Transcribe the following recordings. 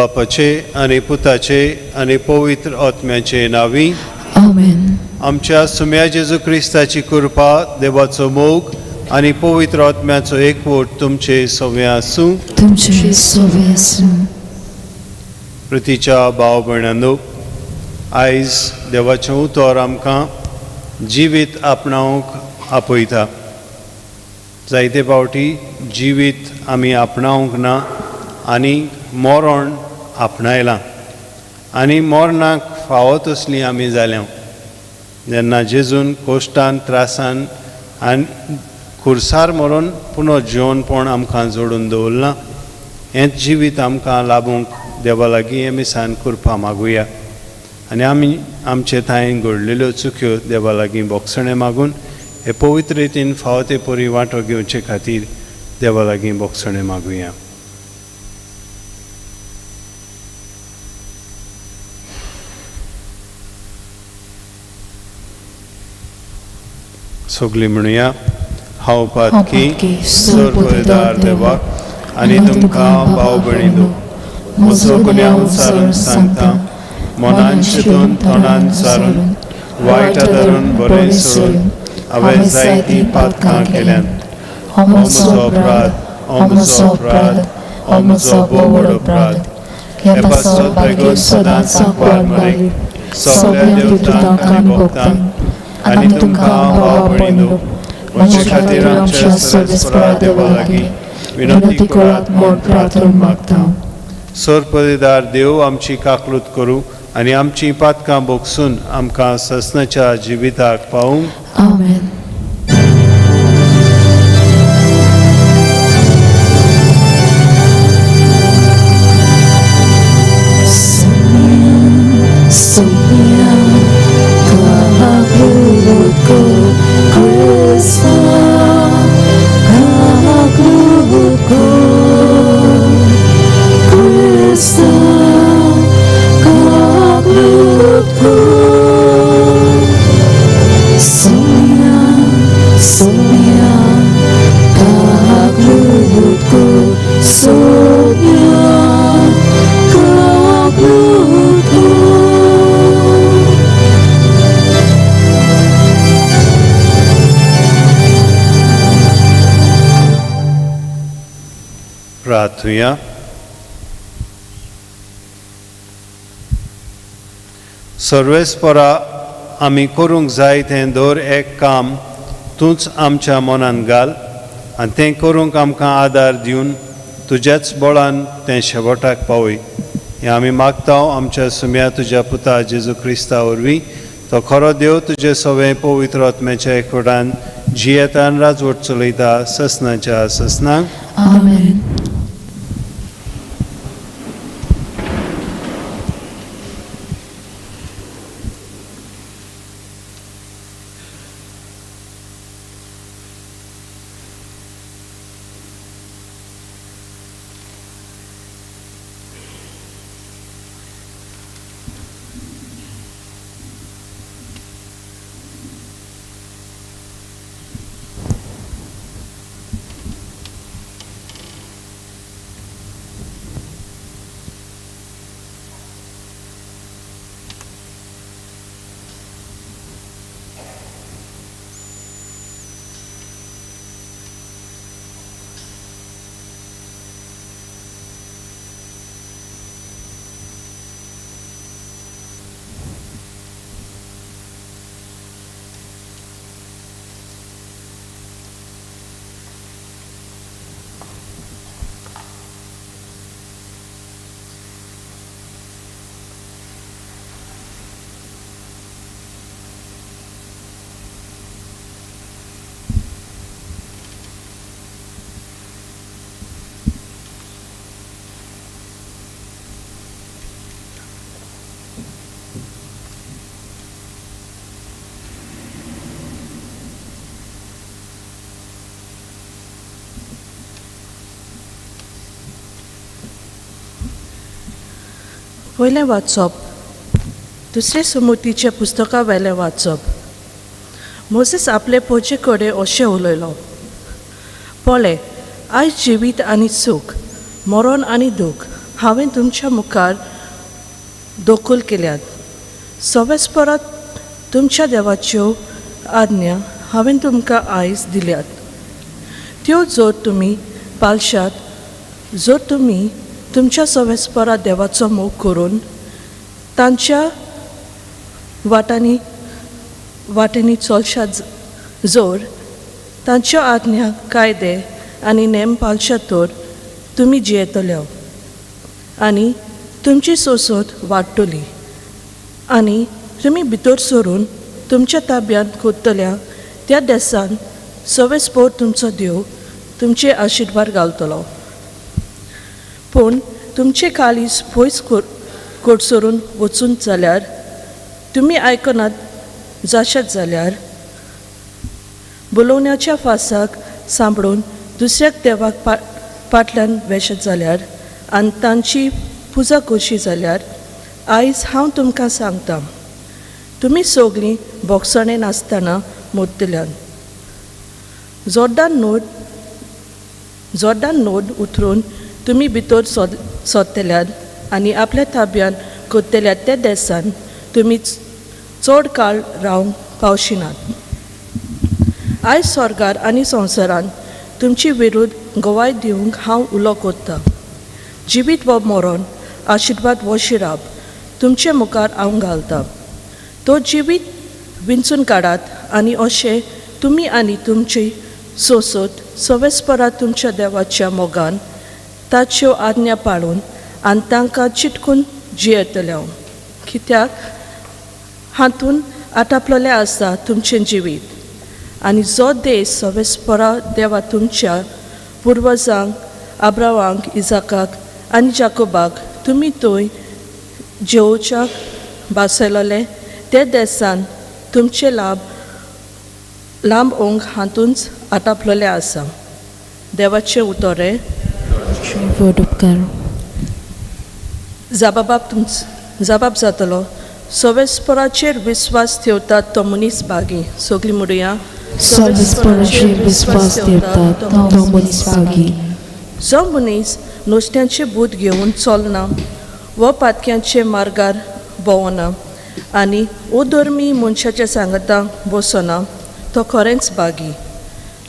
बापाचे आनी पुताचे आनी पवित्र आत्म्याचे नांवी. आमेन. आमच्या सुम्या जेजू क्रिस्ताची कृपा, देवाचो मोग आनी पवित्र आत्म्याचो एकवट तुमचे सव्या आसूं. तुमचे सोवे आसूं. पृथीच्या भाव भयणांनो, आयज देवाचें उतर आमकां जिवीत आपणावंक आपयता. जायते फावटी जिवीत आमी आपणावंक ना आनी मरण आपणायलां आनी मरणाक फावो तसलीं आमी जाल्या. जेन्ना जेजून कोश्टान, त्रासान आनी खुर्सार मरून पुनः जिवनपण आमकां जोडून दवरलां, हेंच जिवीत आमकां लाबूंक देवा लागीं हे मिसान कृपा मागुया आनी आमी आमचे थंय घडलेल्यो चुक्यो देवा लागीं बोगसणें मागून हे पवित्र रितीन फावो ते परी वांटो घेवचे खातीर देवा लागीं बोगसणें मागुया. सगळीं म्हणुया, हांव पातकी सरपयदार देवाक आनी तुमकां भाव भयणीनो म्हजो गुन्यांव सारून सांगता. मनान चिंतून, तोंडान सारून, वायट धरून, बरें सोडून हांवें जायतीं पातकां केल्यांत. हो म्हजो अपराध, हो म्हजो अपराध, हो म्हजो भोव व्हड अपराध. हे पासत बेगीन सदांच सांकवार मरेक सगळ्या देवतांक आनी भक्तांक आनी तुमकां भाव भयणीनो म्हजे खातीर आमच्या सर्वेस्परा देवा लागीं विनंती करात म्हूण प्रार्थना मागता. सरपदेदार देव आमची काकलूत करूं आनी आमची पातकां भोगसून आमकां ससनाच्या जिविताक पावूंक. आमेन. Sonia, kahaklubot ko, Krista, kahaklubot ko, Krista, kahaklubot ko. Sonia, Sonia, kahaklubot ko, Sonia, kahaklubot ko. प्रार्थुया. सर्वेस्परा, आमी करूंक जाय तें दर एक काम तूंच आमच्या मनान घाल आनी तें करूंक आमकां आदार दिवन तुज्याच बळान तें शेवटाक पावय. हें आमी मागता आमच्या सुम्या तुज्या पुता जेजू क्रिस्ता वरवीं. तो खरो देव, तुजे सवें पवित्र आत्म्याच्या एकवटान जियेतान राजवट चलयता ससनाच्या ससनाक. आमेन. वयलें वाचप दुसरे समुतीच्या पुस्तका वेलें वाचप. मोसेस आपले पोजे कडेन अशें उलयलो, पळय, आयज जिवीत आनी सूख, मरण आनी दूख हांवें तुमच्या मुखार दखल केल्यात. सवेस्परात तुमच्या देवाच्यो आज्ञा हांवें तुमकां आयज दिल्यात त्यो जर तुमी पालशात, जर तुमी तुमच्या सवेस्परा देवाचो मोग करून तांच्या वाटांनी वाटेंनी चलशात, जर तांच्यो आज्ञा, कायदे आनी नेम पालशात तर तुमी जियेतले आनी तुमची सोंसत वाडटली आनी तुमी भितर सरून तुमच्या ताब्यांत कोत्तल्या त्या देसान सवेस्पोर तुमचो देव तुमचे आशिर्वाद घालतलो. पूण तुमचे काळीज पयस कोडसरून वचून जाल्यार, तुमी आयकनात जाशात जाल्यार, बोलोवण्याच्या फासाक सांबळून दुसऱ्याक देवाक पाटल्यान वेशत जाल्यार आनी तांची पुजा करशी जाल्यार, आयज हांव तुमकां सांगता, तुमी सगळीं बोगसणें नासतना मोडटल्यान. जोर्दान नोद उतरून तुमी भितर सोदतल्यात आनी आपल्या ताब्यान करतल्यात त्या देसान तुमी चड काळ रावंक पावशिनात. आयज स्वर्गार आनी संवसारान तुमची विरुद्ध गवाय दिवंक हांव उलो कोत्तां. जिवीत वो मरण, आशिर्वाद वो शिराप तुमचे मुखार हांव घालतां. तो जिवीत विंचून काडात आनी अशें तुमी आनी तुमची सोंसत सवेस्परा तुमच्या देवाच्या मोगान ताच्यो आज्ञा पाळून आनी तांकां चिटकून जियेतले, कित्याक हातून आटापलेलें आसा तुमचें जिवीत. आनी जो देश सवेस्परा देवा तुमच्या पुर्वजांक, आब्रावांक, इजाकाक आनी जाकोबाक तुमी थंय जेवच्याक भासयलोले ते देसान तुमचे लाभ लांब ओंग हातूंच आटापलेलें आसा. देवाचें उतोरें. व्हड उपकार. जाबाब तुमच जाबाब जातलो. सवेस्पराचेर विस्वास ठेवतात तो मनीस भागी. सगळीं म्हणुया. सर्वेस्पराचेर विस्वास ठेवतात तो मनीस भागी. जो मनीस नुस्त्यांचे बूत घेवन चलना वो पातक्यांचे मार्गार भोंवना आनी अधर्मी मनशाच्या सांगता बसना तो खरेंच भागी.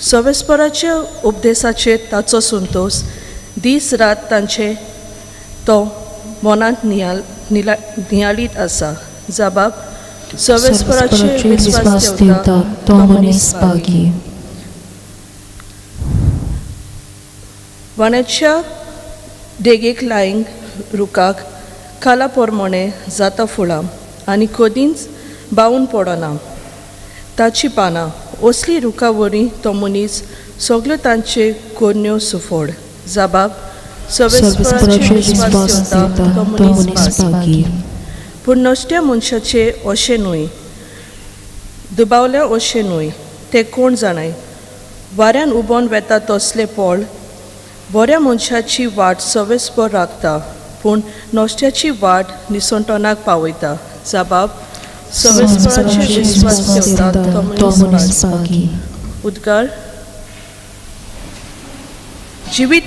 सवेस्पराच्या उपदेसाचेर ताचो संतोश, दीस रात तांचे तो मनांत नियाल निला नियाळीत आसा. जबाब. सर्वेस्पराचेर सवेस्पराचेर विस्वास ठेवतात तो मनीस भागी. वाण्याच्या देगेक लायंग रुखाक खाला पोरमोणे जाता फुळां आनी कदींच बावून पडना ताची पानां, असली रुखा वरी तो मनीस सगल्यो तांचे कोरण्यो सुफोड. जबाब. सर्वेस्पराचेर विस्वास ठेवता तो मनीस भागी. पूण नश्ट्या मनशाचे अशें न्हय, दुबावल्या अशें न्हय ते कोण जाणाय, वाऱ्यान उबोन वेता तसले पोळ. बऱ्या मनशाची वाट सवेस्पर राखता, पूण नश्ट्याची वाट निसणटणाक पावयता. जबाब. सर्वेस्पराचेर सवेस्पराचेर विस्वास विस्वास ठेवता ठेवता तो तो मनीस मनीस भागी. उद्गार. जिवीत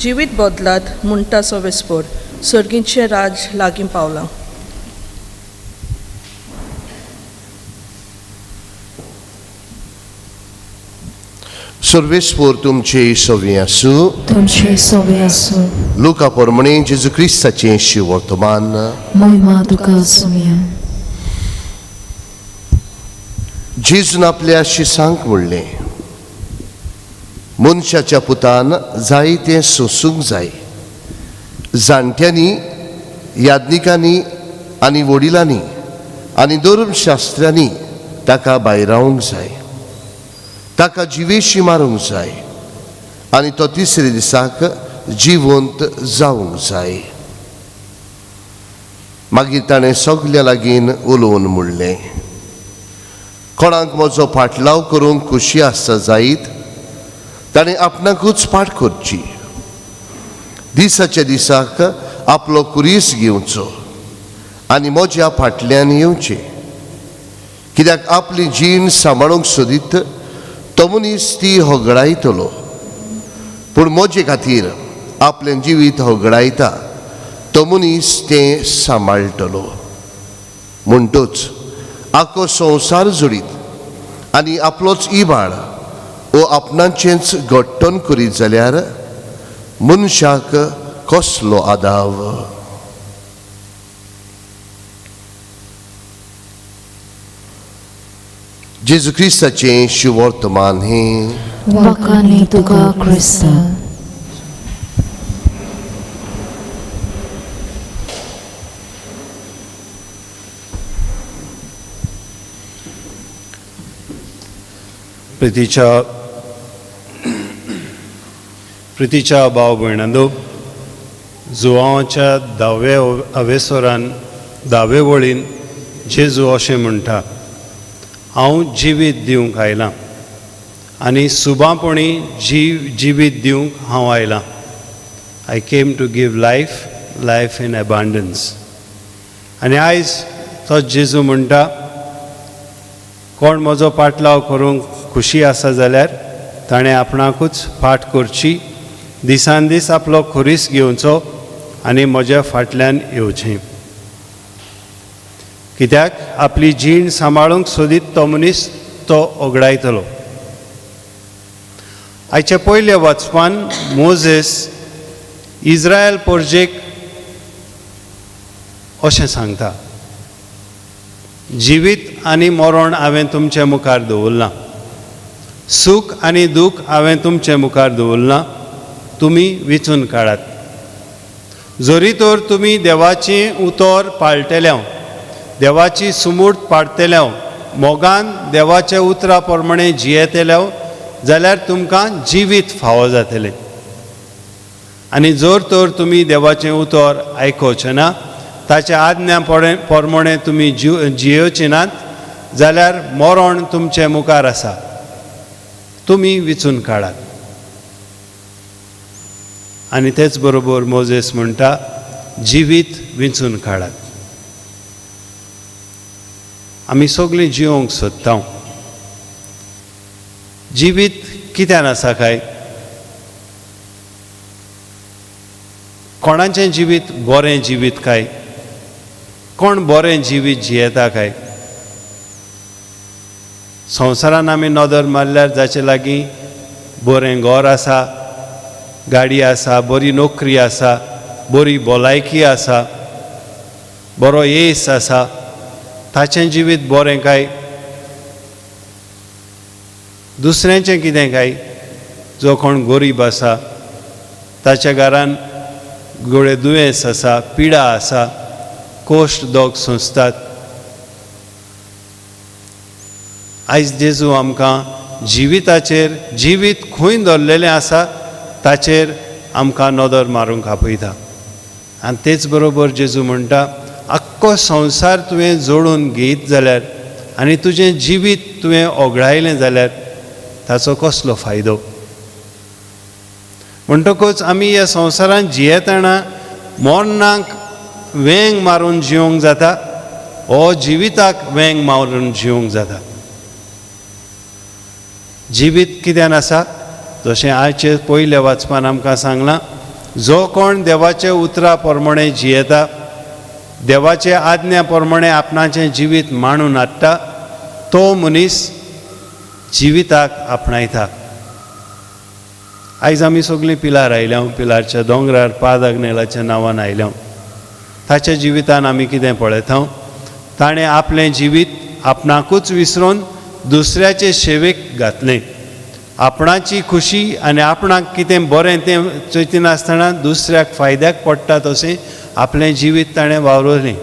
जिवीत बदलात म्हणटा सवेस्पोर, सर्गीचें राज लागीं पावलां. सर्वेस्पोर तुमचे सवी आसूं. तुमचे सवे आसूं. लुका पोरमणे जेजू क्रिस्ताचें शिवर्तमान. महिमा तुका सोम्या. जेजून आपल्या शिसांक म्हणलें, मनशाच्या पुतान जाय तें सोसूंक जाय. जाणट्यांनी, याज्ञिकांनी आनी वडिलांनी आनी धर्मशास्त्र्यांनी ताका भायरावंक जाय, ताका जिवेशी मारूंक जाय आनी तो तिसरे दिसाक जिवंत जावंक जाय. मागीर ताणें सगल्या लागीं उलोवन म्हणलें, कोणाक म्हजो फाटलाव करूंक खोशी आसता जायत ताणें आपणाकूच पाठ करची, दिसाच्या दिसाक आपलो कुरीस घेवचो आनी म्हज्या फाटल्यान येवचें. कित्याक आपली जीण सांबाळूंक सोदीत तो मनीस ती होगडायतलो, पूण म्हजे खातीर आपलें जिवीत होगडायता तो मनीस तें सांबाळटलो. म्हणटूच आखो संवसार जोडीत आनी आपलोच इबाड वो आपणाचेंच घट्टण करीत जाल्यार मनशाक कसलो आदाव? जेजू क्रिस्ताचें शिवर्तमान हें. वाखाणी तुका क्रिस्ता. प्रितीच्या प्रितीच्या भाव भयणांनो, जुवांच्या धावे अवेसोरान धावे वळीन जेजू अशें म्हणटा, हांव जिवीत दिवंक आयलां आनी सुबापणी जिवीत दिवंक हांव आयलां. I came to give life, life in abundance. आनी आयज तो जेजू म्हणटा, कोण म्हजो पाटलाव करूंक खुशी आसा जाल्यार ताणें आपणाकूच फाट करची, दिसान दीस आपलो खुरीस घेवचो आनी म्हज्या फाटल्यान येवचें. कित्याक आपली जीण सांबाळूंक सोदीत तो मनीस तो ओगडायतलो. आयच्या पयल्या वाचपान मोजेस इज्रायल पोरजेक अशें सांगता, जिवीत आनी मरण हांवें तुमचे मुखार दवरलां, सूख आनी दूख हांवें तुमचे मुखार दवरलां, तुमी विचून काडात. जरी तर तुमी देवाची उतर पाळटेल्या, देवाची सुमूट पाडटेल्या, मोगान देवाच्या उतरा प्रमाणे जियेतल्या जाल्यार तुमकां जिवीत फावो जातलें. आनी जर तर तुमी देवाचें उतर आयकोचें ना, ताच्या आज्ञा प्रमाणे तुमी जियोचे नात जाल्यार मरण तुमचे मुखार आसा, तुमी विचून काडात. आनी तेच बरोबर मोजेस म्हणटा, जिवीत विंचून काडात. आमी सगळीं जिवंक सोदता. जिवीत कित्यान आसा काय? कोणाचें जिवीत बरें जिवीत काय? कोण बरें जिवीत जियेता काय? संवसारान आमी नदर मारल्यार जाचे लागीं बरें घर आसा, गाडी आसा, बरी नोकरी आसा, बरी भलायकी आसा, बरो येस आसा, ताचें जिवीत बरें काय? दुसऱ्यांचें कितें काय? जो कोण गरीब आसा, ताच्या घरान गोळे दुयेंस आसा, पिडा आसा, कोश्ट दोग सोंसतात. आयज जेजू आमकां जिविताचेर, जिवीत खंय दवरलेलें आसा ताचेर आमकां नदर मारूंक आपयता. आनी तेच बरोबर जेजू म्हणटा, आख्खो संवसार तुवें जोडून घेयत जाल्यार आनी तुजें जिवीत तुवें ओगडायलें जाल्यार ताचो कसलो फायदो? म्हणटकूच आमी ह्या संवसारांत जियेतना मरणाक वेंग मारून जिवंक जाता ओ जिविताक वेंग मारून जिवंक जाता. जिवीत कित्यान आसा? जशें आयचे पयल्या वाचपान आमकां सांगलां, जो कोण देवाचे उतरा प्रमाणे जियेता, देवाचे आज्ञा प्रमाणे आपणाचें जिवीत मांडून हाडटा, तो मनीस जिविताक आपणायता. आयज आमी सगळीं पिलार आयल्या, पिलारच्या दोंगरार पाद आग्नेलाच्या नांवान आयल्या. ताच्या जिवितान आमी कितें पळयता? ताणें आपलें जिवीत आपणाकूच विसरून दुसऱ्याचे सेवेक घातलें. आपणाची खुशी आनी आपणाक कितें बरें तें चोयतिनासतना दुसऱ्याक फायद्याक पडटा तशें आपलें जिवीत ताणें वावरलें.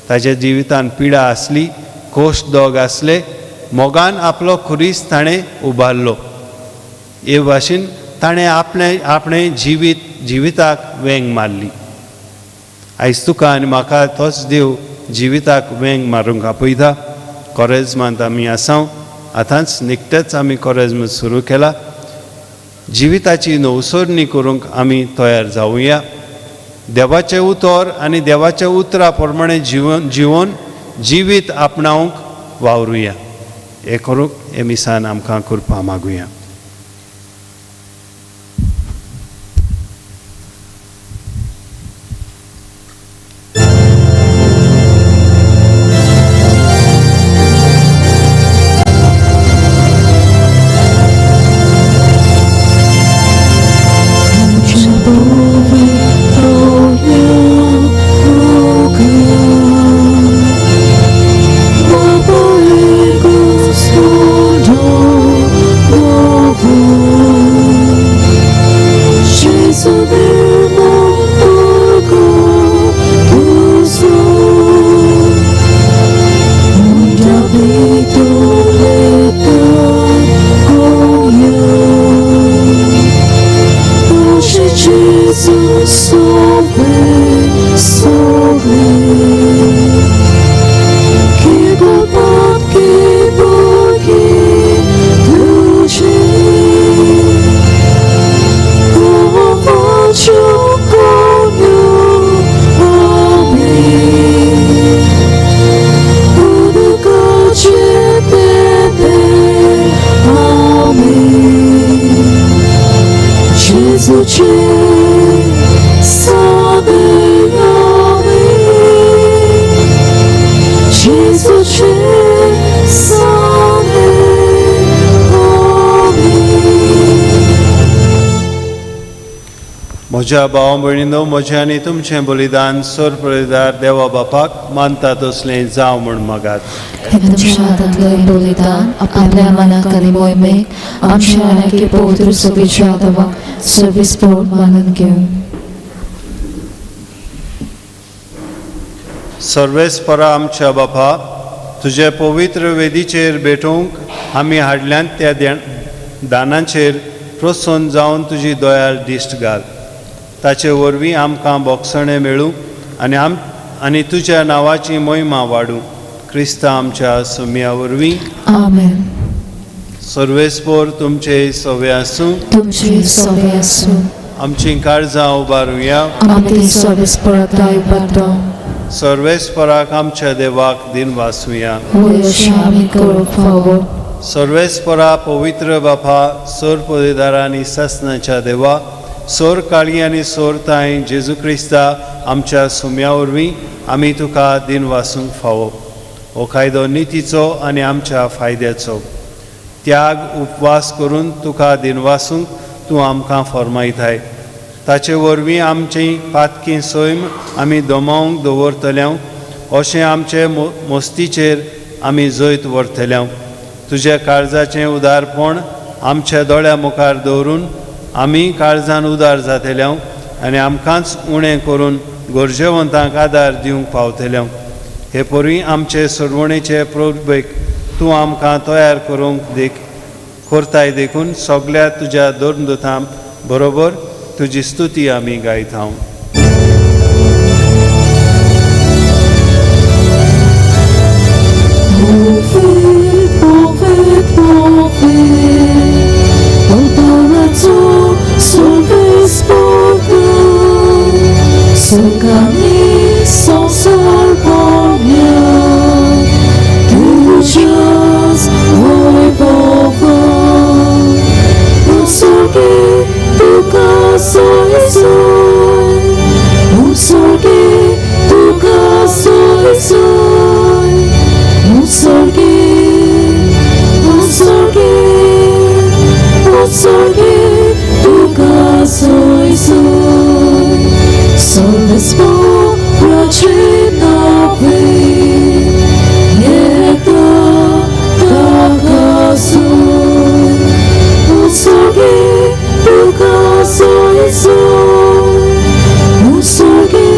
ताच्या जिवितान पिडा आसली, कोश्ट दोग आसले, मोगान आपलो खुरीस ताणें उबारलो. हे भाशेन ताणें आपलें आपणें जिविताक वेंग मारली. आयज तुका आनी म्हाका तोच देव जिविताक वेंग मारूंक आपयता. कोरेज्मांत आमी आसाव, आतांच निकतेच आमी कोरेज्म सुरू केला. जिविताची नवसरणी करूंक आमी तयार जावया. देवाचें उतर आनी देवाच्या उतरा प्रमाणे जिवन जिवीत आपणावंक वावरुया. हें करूंक हे मिसान आमकां कृपा मागुया. Jésus Saint Amen. Jésus Saint Amen. म्हज्या भाव भयणीनो, म्हजें आनी तुमचें बलिदान सोर बलिदार देवा बापाक मानता तसलें जावं म्हूण मागात. तुमच्या हातांतलें बलिदान आपल्या मनाक आनी मोहिमेक आमच्या आनी पवित्र सोबीच्या देवाक सर्वीस पोट मानून घेवन. सर्वेस्परा आमच्या बापा, तुजे पवित्र वेदीचेर भेटूंक आमी हाडल्यांत त्या दानांचेर प्रसन्न जावन तुजी दयाळ दिश्ट घाल. ताचे वरवीं आमकां बोगसणें मेळूं आनी आनी तुज्या नांवाची मोहिमा वाडूं, क्रिस्ता आमच्या सुम्या वरवीं. आमेन. सर्वेस्पोर तुमचे सवे आसूं. तुमचे सोबे आसूं. आमचीं काळजां उबारुया. आमी ती सर्वीस परताय उबारता. सर्वेस्पराक आमच्या देवाक दिन वासूया. वय अशें आमी करूंक फावो. सर्वेस्परा पवित्र बापा, सोर पदेदारा आनी सासनाच्या देवा, सोर काळी आनी सोर ताय जेजू क्रिस्ता आमच्या सुम्या वरवीं आमी तुका दिन वासूंक फावो. हो कायदो नितीचो आनी आमच्या फायद्याचो. त्याग उपवास करून तुका दिन वासूंक तूं आमकां फॉर्मायताय. ताचे वरवीं आमची पातकी सैम आमी दमावंक दवरतल्यांव, अशें आमचे मोस्तीचेर आमी जैत व्हरतल्यांव. तुज्या काळजाचें उदारपण आमच्या दोळ्या मुखार दवरून आमी काळजान उदार जातल्यांव आनी आमकांच उणें करून गरजेवंतांक आदार दिवंक पावतल्यांव. हे परी आमचे सोडवणेचे प्रभेक तूं आमकां तयार करूंक देख करताय, देखून सगल्या तुज्या दोन बरोबर तुजी स्तुती आमी गायता. Profet, profet, profet, Comparato solves porta, Socami sans sol pornia, Tujas voi bova, Unsorge tuca soi soi, Unsorge tuca soi soi, Unsorge, unsorge, unsorge tuca soi soi, Solves po prachina ve, Yeta taka soi, Unsorge tuca soi soi, Unsorge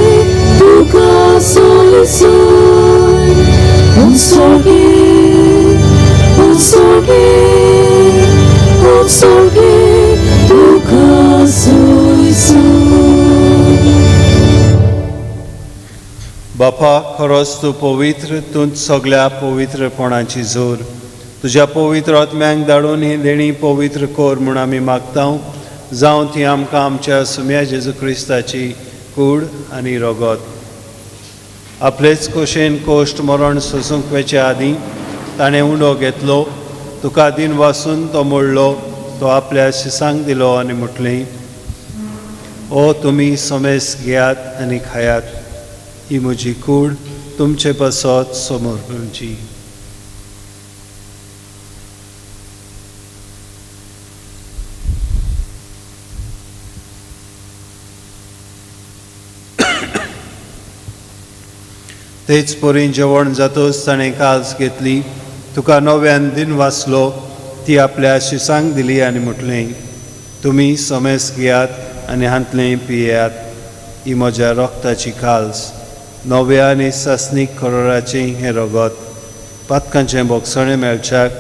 tuca soi soi, Unsorge, unsorge, unsorge tuca soi soi. बापा, खरोच तूं पवित्र, तूं सगल्या पवित्रपणाची जोर. तुज्या पवित्र आत्म्यांक धाडून ही देणी पवित्र कर म्हूण आमी मागता, जावं ती आमकां आमच्या सुम्या जेजू क्रिस्ताची कूड आनी रगत. आपलेच खोशेन कोश्ट मरण सोसूंक वचचे आदीं ताणें उंडो घेतलो, तुका दिन वासून तो मोडलो, तो आपल्या शिसांक दिलो आनी म्हटलें, ओ तुमी समेस घेयात आनी खायात, ही म्हजी कूड तुमचे पासत समोर करची. तेच परी जेवण जातच ताणें काल्स घेतली, तुका नव्यान दिन वाचलो, ती आपल्या शिसांक दिली आनी म्हटलें, तुमी समेस घेयात आनी हांतलें पियेयात, ही म्हज्या रक्ताची काल्स, नव्या आनी सासणीक करोराचें हें रगत, पातकांचें बोगसणें मेळच्याक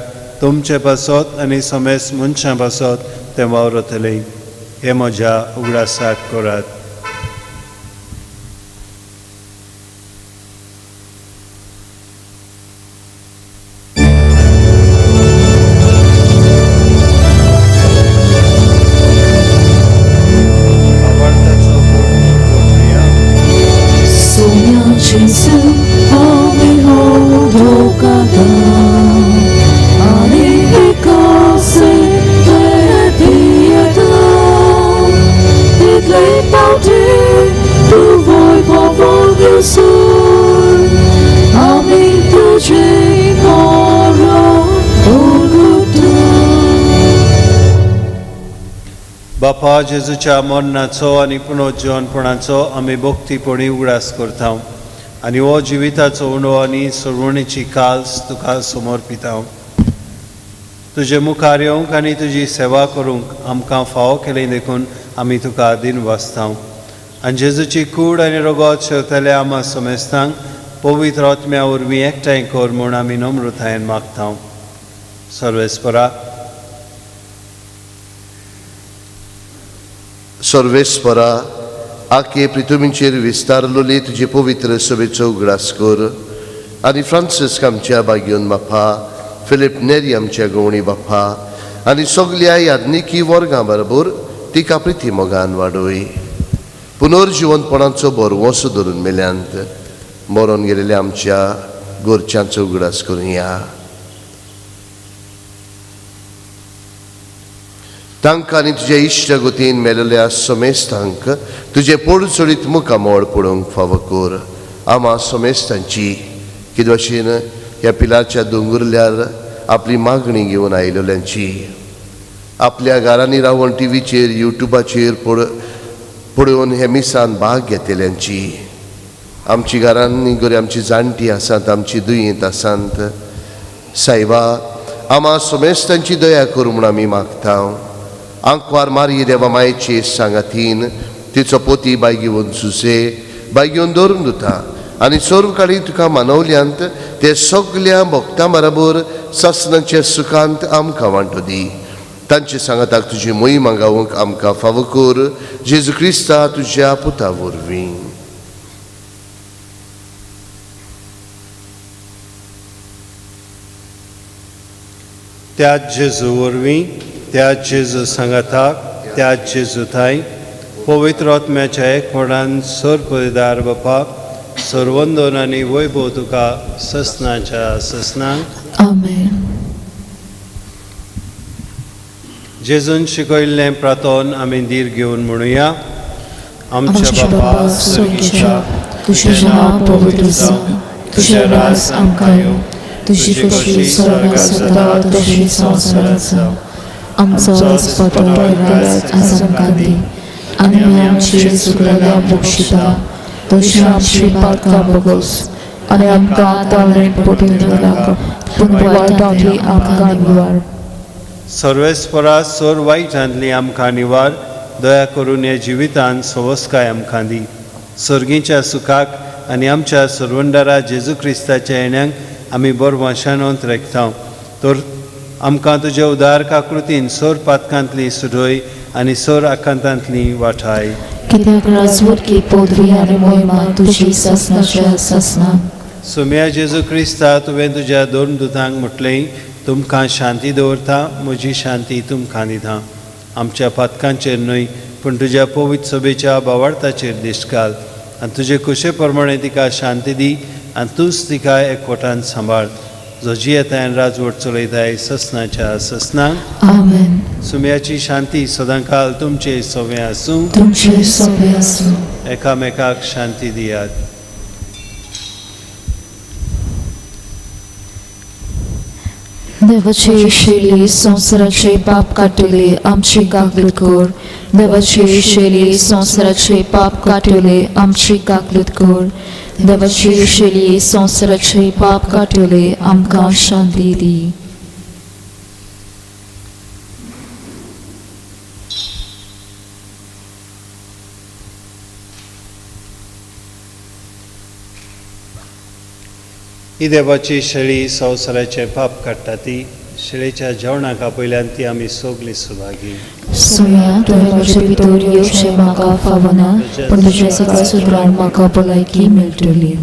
तुमचे पासत आनी समेस मनशां पासत तें वावरतलें. हें म्हज्या उगडासाक करात. बापा जेजूच्या मरणाचो आनी पुनर्जीवनपणाचो आमी भक्तीपणी उगडास करता आनी हो जिविताचो उणो आनी सोडवणीची काल्स तुका समर्पिता. तुजे मुखार येवंक आनी तुजी सेवा करूंक आमकां फावो केली देखून आमी तुका दिन वाचता. आनी जेजूची कूड आनी रगत शेवतल्या आमा समेस्तांक पवित्र आत्म्या वरवीं एकठांय कर म्हूण आमी नम्रतायेन मागता. सर्वेस्परा सर्वेस्परा आखे पृथ्वीचेर विस्तारलोली तुजे पवित्र सभेचो उगडास कर आनी फ्रांसिस्क आमच्या बागयोन बापा, फिलीप नेरी आमच्या गवणी बापा आनी सगल्या याज्ञिकी वर्गां बरोबर तिका प्रिती मोगान वाडोय. पुनर्जिवंतपणाचो भरवंसो धरून मेल्यांत मरोन गेलेल्या आमच्या गोरच्यांचो उगडास करुया. तांकां आनी तुज्या इश्टगतीन मेलेल्या समेस्तांक तुजें पोडचडीत मुखामळ पळोवंक फावो कर. आमा समेस्तांची कितें भाशेन ह्या पिलाच्या दोंगुरल्यार आपली मागणी घेवन आयिल्ल्यांची आपल्या घरांनी रावन टिवीचेर युट्यूबाचेर पळोवन हे मिसान भाग घेतल्यांची. आमची घरांनी गरी आमची जाणटी आसात, आमची दुयेंत आसात. सायबा आमा समेस्तांची दया कर म्हूण आमी मागता. आंकवार मारये देवा मायचे सांगातीन तिचो पोती बाय घेवन सुसे बाय घेवन दवरून दिता आनी सर्व काळी तुका मानवल्यांत ते सगल्या भक्तां बराबर सासणाच्या सुखांत आमकां वांटो दी. तांचे सांगाताक तुजी मोहिमा गावंक आमकां फावो कर जेजू क्रिस्ता तुज्या पुता वरवीं. त्याच जेजू वरवीं, त्याच जेजू सांगाताक, त्याच जेजू थांय पवित्र आत्म्याच्या एकवटान सरपरिदार बापा सर्वंदन आनी वैभव तुका ससनाच्या ससनाक. आमेन. जेजून शिकयल्लें प्रातोन आमी धीर घेवन म्हणुया. आमच्या बापा स्वर्गीच्या, तुजें नांव पवित्र जावं, तुजें राज आमकां येवं, तुजी खोशी स्वर्गांत जाता तशी संवसारांत जावं. आमचो दिसपटो रास आज आमकां दी आनी आमी आमची चुकलेल्या बक्षिता तशी आमची पातकां बगोस आनी आमकां ताळेण पडून नाका, पूण वायटांतली आमकां निवार. सर्वेस्परा सोर वायटांतली आमकां निवार. दया करून ह्या जिवितान सवस्काय आमकां दी. सर्गीच्या सुखाक आनी आमच्या सर्वंडारा जेजू क्रिस्ताच्या येण्याक आमी बरवाशानोत रेखता. तर आमकां तुज्या उदार काकृतीन सोर पातकांतली सुडय आनी सोर आकांतांतली वाठाय. कित्याक राजवटकी पदवी आनी मोहिमा तुजी सासणाच्या सासणाक. सोम्या जेजू क्रिस्ता, तुवें तुज्या दोन दुतांक म्हटलें, तुमकां शांती दवरता, म्हजी शांती तुमकां दिता. आमच्या पातकांचेर न्हय पूण तुज्या पवित्र सभेच्या बावार्थाचेर दिश्ट घाल आनी तुजे कुशे प्रमाणे तिका शांती दी आनी तूंच तिका एकवटान सांबाळ, जो जियेताय राजवट चलयताय ससनाच्या ससनाक. आमेन. सुम्याची शांती सदांकाल तुमचे सवे आसूं. तुमचे सोबे आसूं. एकामेकाक शांती दियात. देवाची शैली संवसाराचे पाप काडटले आमची काकलूत कर. देवाची शैली संवसाराचे पाप काडटले आमची काकलूत कर. देवाची शैली संवसाराचे पाप काडटले आमकां शांती दी. ही देवाची शेळी संवसाराचें पाप काडटा ती शेळीच्या जेवणाक आपयल्यान ती आमी सगलीं सुभागी. सोया तुवें म्हजे भितर येवचें म्हाका फावना, पूण तुज्या सगळ्या सुदरान म्हाका भलायकी मेळटली.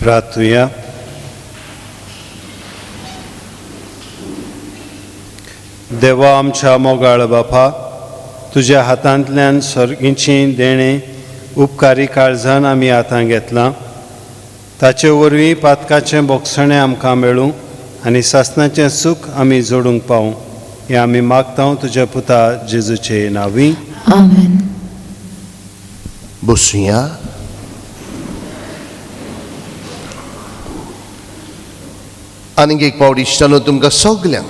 प्रार्थुया. देवा आमच्या मोगाळ बापा, तुज्या हातांतल्यान सर्गीचीं देणें उपकारी काळजान आमी आतां घेतलां, ताचे वरवीं पातकाचें बोगसणें आमकां मेळूं आनी सासणाचें सूख आमी जोडूंक पावूं, हें आमी मागता तुज्या पुता जेजूचे नांवी. आमेन. बसुया. आनीक एक पावट इश्टानो तुमकां सगल्यांक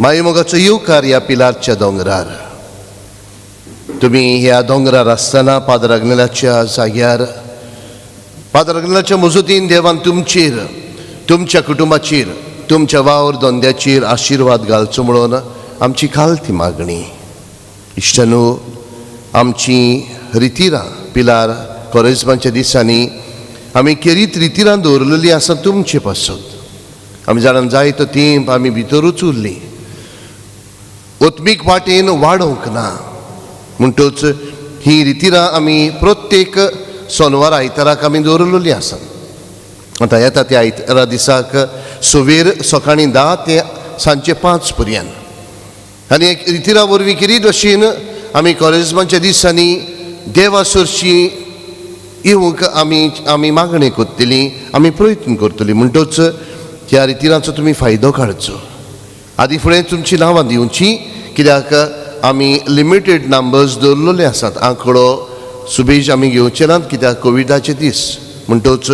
माये मोगाचो येवकार ह्या पिलारच्या दोंगरार. तुमी ह्या दोंगरार आसतना पाद्र आग्नेलाच्या जाग्यार पाद्र आग्नेलाच्या मजतीन देवान तुमचेर, तुमच्या कुटुंबाचेर, तुमच्या वावर धंद्याचेर आशिर्वाद घालचो म्हणून आमची खालती मागणी. इश्टानो, आमची रितिरां पिलार कोरेज्माच्या दिसांनी आमी केरीत रितिरां दवरलेली आसा तुमचे पासत. आमी जाणां जायतो तेंप आमी भितरूच उरली, ओत्मीक वाटेन वाडोवंक ना, म्हणटच ही रितिरां आमी प्रत्येक सोनवार आयताराक आमी दवरलेली आसा. आतां येता त्या आयतारा दिसाक सुवेर सकाळीं 10 ते सांजचे 5 पर्यंत आनी एक रितिरा वरवीं केरीत भशेन आमी कोरेज्माच्या दिसांनी देवा सरशी येवंक आमी आमी मागणी करतली, आमी प्रयत्न करतली. म्हणटच ह्या रितिरांचो तुमी फायदो काडचो. आदी फुडें तुमची नांवां दिवची, कित्याक आमी लिमिटेड नंबर्स दवरलेले आसात. आंकडो सुबेज आमी घेवचे नात, कित्याक कोविडाचे दीस. म्हणटच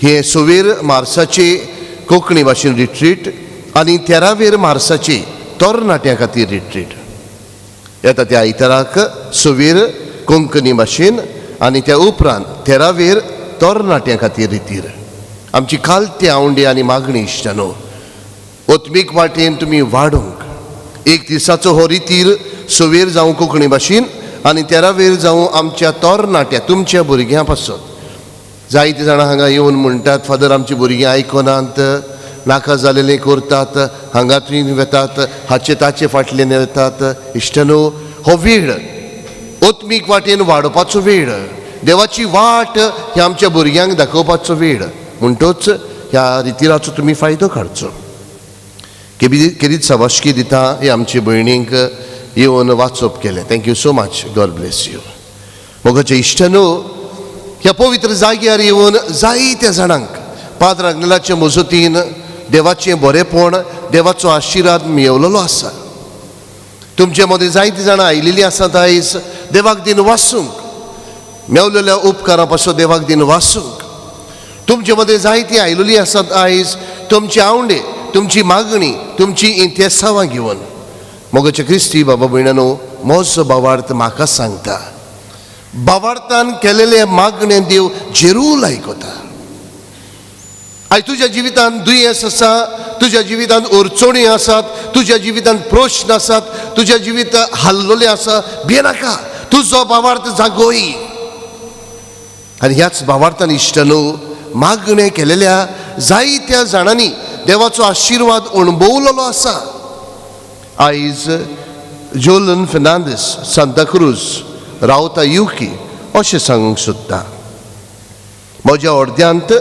हे 26 मार्साचे कोंकणी भाशेन रिट्रीट आनी 13 मार्साचे तरणाट्यां खातीर रिट्रीट येता. त्या आयताराक 26 कोंकणी भाशेन आनी त्या उपरांत 13 तरणाट्यां खातीर रितीर. आमची खालती आवंडी आनी मागणी इश्टानो, ओत्मीक वाटेन तुमी वाडूंक एक दिसाचो हो रितीर 26 जावं कोंकणी भाशेन आनी 13 जावं आमच्या तरणाट्या तुमच्या भुरग्यां पासत. जायते जाणां हांगा येवन म्हणटात, फादर आमची भुरगीं आयकनात, नाका जालेलें करतात, हांगा थंय वेतात, हाचे ताचे फाटल्यान वेतात. इश्टानो, हो वेळ ओत्मीक वाटेन वाडोवपाचो वेळ, देवाची वाट ह्या आमच्या भुरग्यांक दाखोवपाचो वेळ. म्हणटोच ह्या रितीराचो तुमी फायदो काडचो. केदीच साबाशकी दिता हे आमचे भयणींक येवन वाचप केलें. Thank you so much, God bless you. मोगाचे इश्टानो, ह्या पवित्र जाग्यार येवन जायत्या जाणांक पाद्र आग्नेलाचे मजतीन देवाचें बरेपण, देवाचो आशिर्वाद मेळवलेलो आसा. तुमचे मदीं जायतीं जाणां आयिल्लीं आसात आयज देवाक दिन वासूंक, मेवलेल्या उपकारां पासून देवाक दिन वासूंक. तुमचे मदीं जायतीं आयिल्लीं आसात आयज तुमचे आवंडे, तुमची मागणी, तुमची इंतेसांवां घेवन. मोगाचे क्रिस्ती बाबा भयणानो, म्हजो भावार्थ म्हाका सांगता, भावार्थान केलेले मागणे देव जेरूल आयकता. आयज तुज्या जिवितांत दुयेंस आसा, तुज्या जिवितांत अडचणी आसात, तुज्या जिवितांत प्रश्न आसात, तुज्या जिवितांत हाल्लोले आसा, भियेनाका, तुजो भावार्थ जागोय. आनी ह्याच भावार्थान इश्टानो, मागणें केलेल्या जायत्या जाणांनी देवाचो आशिर्वाद अणभवलेलो आसा. आयज जोलन फेर्नांदीस सांताक्रूज रावता युकी अशें सांगूंक सोदता. म्हज्या अर्द्यांत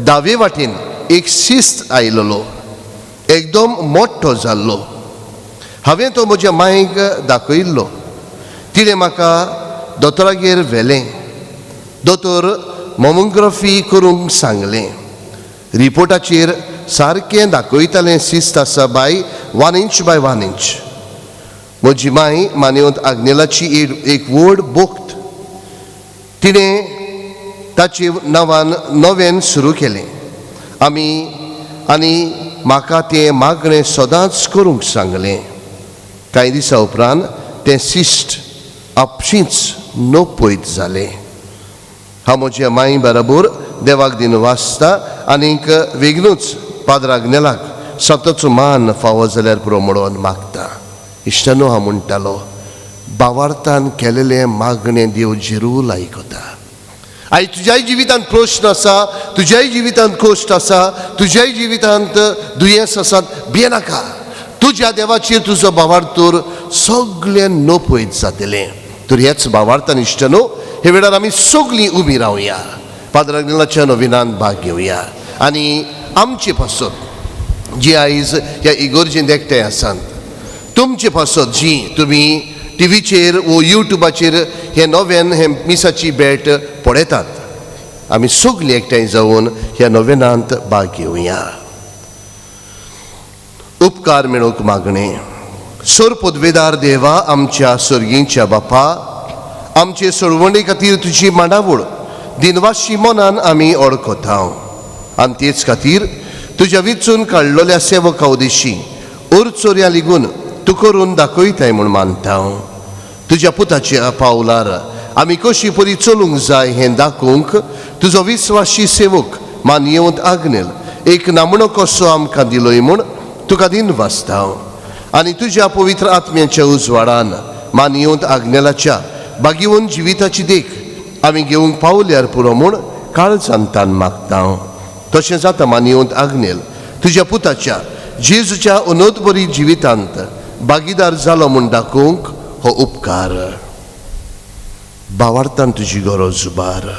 दावे वाटेन एक शिस्त आयलेलो, एकदम मोठो जाल्लो. हांवें तो म्हज्या मांयक दाखयल्लो. तिणें म्हाका दोतोरागेर व्हेलें. दोतोर मॉमोग्राफी करूंक सांगलें. रिपोर्टाचेर सारकें दाखयतालें शिस्त आसा बाय 1 इंच बाय 1 इंच. म्हजी मांय मानवत आग्नेलाची एक व्हड बोक्त. तिणें ताचे नांवान नव्यान सुरू केलें आमी आनी म्हाका तें मागणें सदांच करूंक सांगलें. कांय दिसां उपरांत तें शिस्ट आपशींच नपयत जालें. हांव म्हज्या मांय बराबर देवाक दिन वाचता आनीक वेगनूच पाद्र आग्नेलाक सताचो मान फावो जाल्यार पुरो म्हणून मागता. इश्टानो, हांव म्हणटालो, भावार्थान केलेलें मागणें देव जेरूल आयकता. आयज तुज्याय जिवितांत प्रश्न आसा, तुज्याय जिवितांत कश्ट आसा, तुज्याय जिवितांत दुयेंस आसात, भियेनाका. तुज्या देवाचेर तुजो भावार्थ तर सगळें नपयत जातलें. तर ह्याच भावार्थान इश्टानो, हे वेळार आमी सगळीं उबी रावया, पाद्र आग्नेलाच्या नविनान भाग घेवया आनी आमचे पासत जी आयज ह्या इगोर्जेंत एकठांय आसात, तुमचे पासत जी तुमी टिवीचेर वो युट्यूबाचेर हे नव्यान हे मिसाची भेट पळयतात, आमी सगळीं एकठांय जावन ह्या नव्यानांत भाग घेवया. उपकार मेळोवंक मागणें. सोर पदवेदार देवा, आमच्या सर्गींच्या बापा, आमचे सोडवणे खातीर तुजी मांडावळ दिनवाशी मनान आमी ओळखता आनी तेच खातीर तुज्या विचून काडलेल्या सेवका उदेशी ओरचोरया लिगून तूं करून दाखयताय म्हूण मानता. तुज्या पुताच्या पावलार आमी कशी परी चलूंक जाय हें दाखोवंक तुजो विस्वाशी सेवक मानयेवंत आग्नेल एक नामणो कसो आमकां दिलोय म्हूण तुका दिन वाचता. आनी तुज्या पवित्र आत्म्याच्या उजवाडान मानयेवंत आग्नेलाच्या बागेवन जिविताची देख आमी घेवंक पावल्यार पुरो म्हूण काळजांतान मागता. तशें जाता मानयेवंत आग्नेल तुज्या पुताच्या जेजूच्या अनोदबरी जिवितांत भागीदार जालो म्हूण दाखोवंक हो उपकार. भावार्थान तुजी गरज उबार.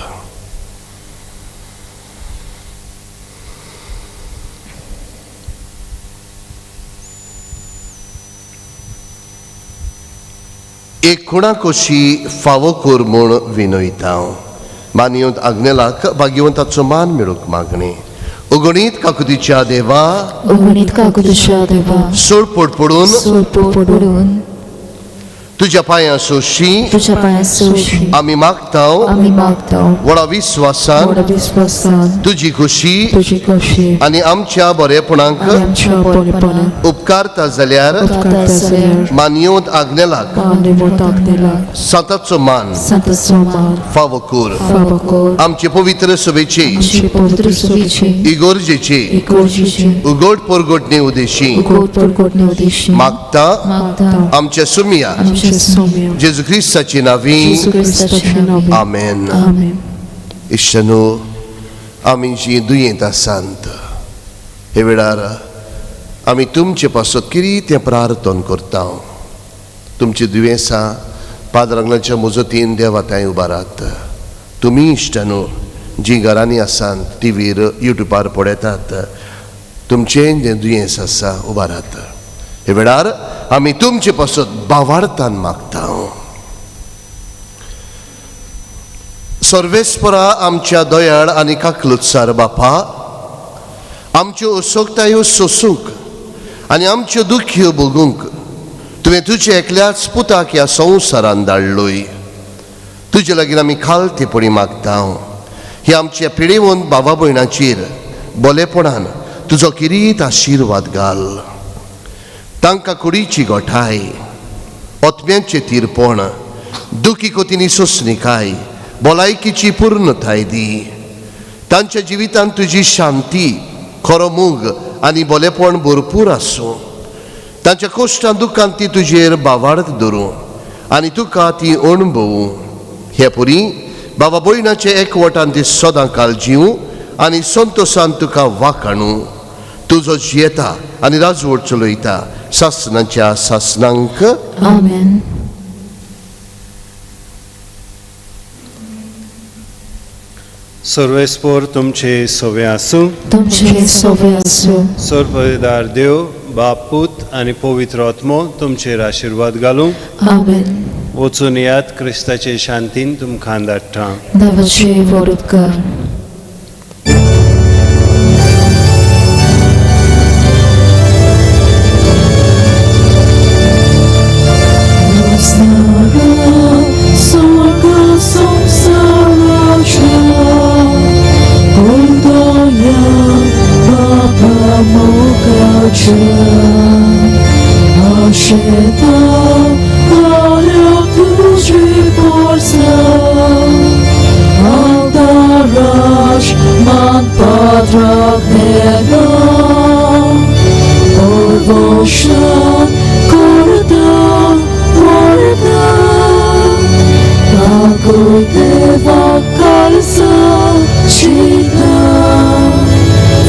एक खुणा कशी फावो कर म्हूण विनयता. मानयेवंत आग्नेलाक भाग्यवंताचो मान मेळूंक मागणें. अगणीत काकुतीच्या देवा, अगणीत काकुतीच्या देवा, सोडपोट पडून सोडपोट पडून तुज्या पांयां सोशी तुज्या पांयां सोशी आमी मागता आमी मागता व्हडा विस्वासान व्हडा विस्वासान तुजी खुशी तुजी खोशी आनी आमच्या बरेपणाक आनी आमच्या बरेपणाक उपकारता जाल्यार उपकारता जाल्यार मानयोत आग्नेलाक मानवत आग्नेलाक सांताचो मान सांताचो मान फावो कर फावो कर आमचे पवित्र सभेची आमचे पवित्र सभेची इगोर्जेची इगोर्जेची उगड परगटणे उदेशी उगड परगटणे उदेशी मागता मागता आमच्या सुमिया आमच्या सोम्या जेजू क्रिस्ताची नावी जेजू क्रिस्ताच्या नांवान आमेन. आमेन. इश्टनो, आमी जी दुयेंत आसात हे वेळार आमी तुमचे पासत कितें तें प्रार्थन करता. तुमची दुयेंसां पाद्रांगलाच्या मुजतीन देवा थंय उबारात. तुमी इश्टानो जी घरांनी आसात टिवीर युट्यूबार पळयतात तुमचें जें दुयेंस आसा उबारात. हे वेळार आमी तुमचे पासत बावार्थान मागता. सर्वेस्परा आमच्या दयाळ आनी काकलुत्सार बापा, आमच्यो असोकतायो सोसूंक आनी आमच्यो दुख्यो भोगूंक तुवें तुजे एकल्याच पुताक ह्या संवसारान धाडलोय. तुजे लागीं आमी खालतेपणी मागता ही आमच्या पिडेवन बाबा भयणाचेर बोलेपणान तुजो किरीत आशिर्वाद घाल. तांकां कुडीची गोठाय, ओतम्यांचें तिरपण, दुखी कोतीनी सोंसणीकाय, भलायकीची पूर्णताय दी. तांच्या जिवितांत तुजी शांती, खरो मोग आनी बोलेपण भरपूर आसूं. तांच्या कोश्टान दुखान ती तुजेर बावार्थ धरूं आनी तुका ती अणभवूं. हे पुरी बाबा भयणाचे एकवटान ती सदां काल जीव आनी संतोशान तुका वाखाणू. तुजो जियेता आनी राजवट चलयता सासनाच्या सासनांक. आमेन. सर्वेस्पोर तुमचे सवे आसूं. तुमचे सोबे आसूं. सर्वदार देव बाप पूत आनी पवित्र आत्मो तुमचेर आशिर्वाद घालूं. आमेन. वचून यात क्रिस्ताचे शांतीन तुमकां धाडटा. देवाचे व्हड उपकार.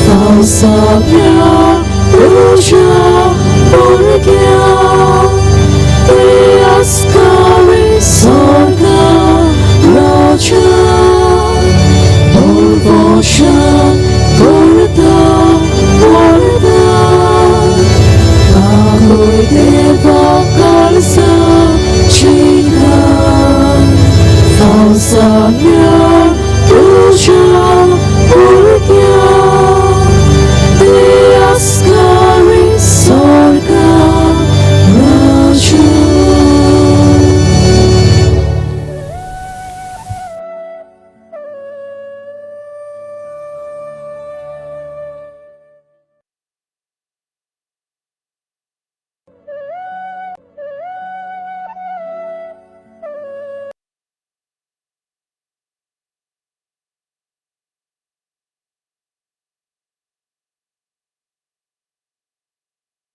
Falsa